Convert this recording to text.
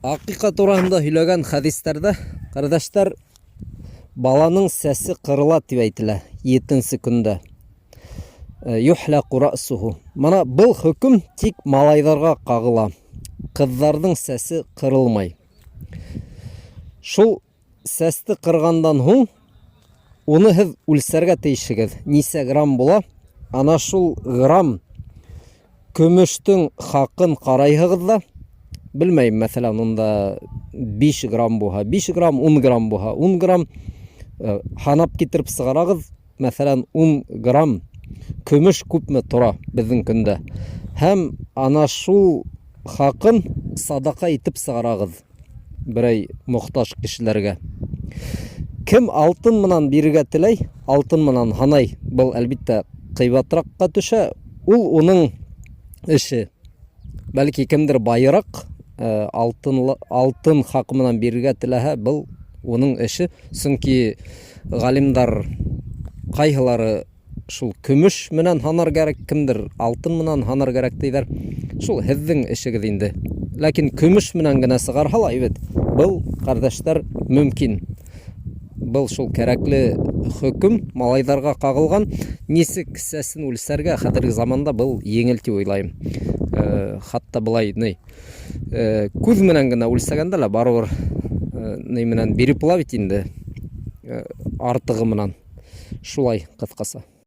Аҡиҡа тураһында һөйләгән хәдистәрҙә, ҡәрҙәштәр, баланың сәсе ҡырыла тип әйтелә етенсе көндә. Э, юхлаку рәсуху. Мына был хөкөм тик малайҙарға ҡағыла. Ҡыҙҙарҙың сәсе ҡырылмай. Шул Сәсте ҡырғандан һуң уны һеҙ үлсәргә тейешһегеҙ. Нисә грамм була? Ана шул грамм көмөштөң хаҡын ҡарайһығыҙ ҙа, белмәйем, мәҫәлән, унда 5 грамм булһа, 5 грамм, 10 грамм булһа, 10 грамм э, һанап китереп сығарағыҙ, мәҫәлән, 10 грамм көмөш күпме тора беҙҙең көндә. Һәм ана шул хаҡын садаҡа итеп сығарағыҙ. Берәй мохтаж кешеләргә. Кем алтын менән бирергә теләй, алтын менән һанай, был әлбиттә ҡыйбатыраҡҡа төшә, ул уның эше. Бәлки кемдер байыраҡ, э, алтын алтын хаҡы менән бирергә теләһә, был уның эше. Сөнки ғалимдар ҡайһылары шул көмөш менән һанар кәрәк, кемдер алтын менән һанар кәрәк тиҙәр. Шул һеҙҙең эшегеҙ инде. Ләкин көмөш менән генә сығарһа ла, әйбәт. Был, ҡәрҙәштәр, мөмкин. Был шул кәрәкле хөкөм малайҙарға ҡағылған. Нисек сәсен үлсәргә хәҙерге заманда был еңел тип уйлайым. Э, хатта былай ни э, күҙ менән генә үлсәгәндә лә барыбер э, ни менән биреп була бит инде артығы менән. Шулай ҡыҫҡаса.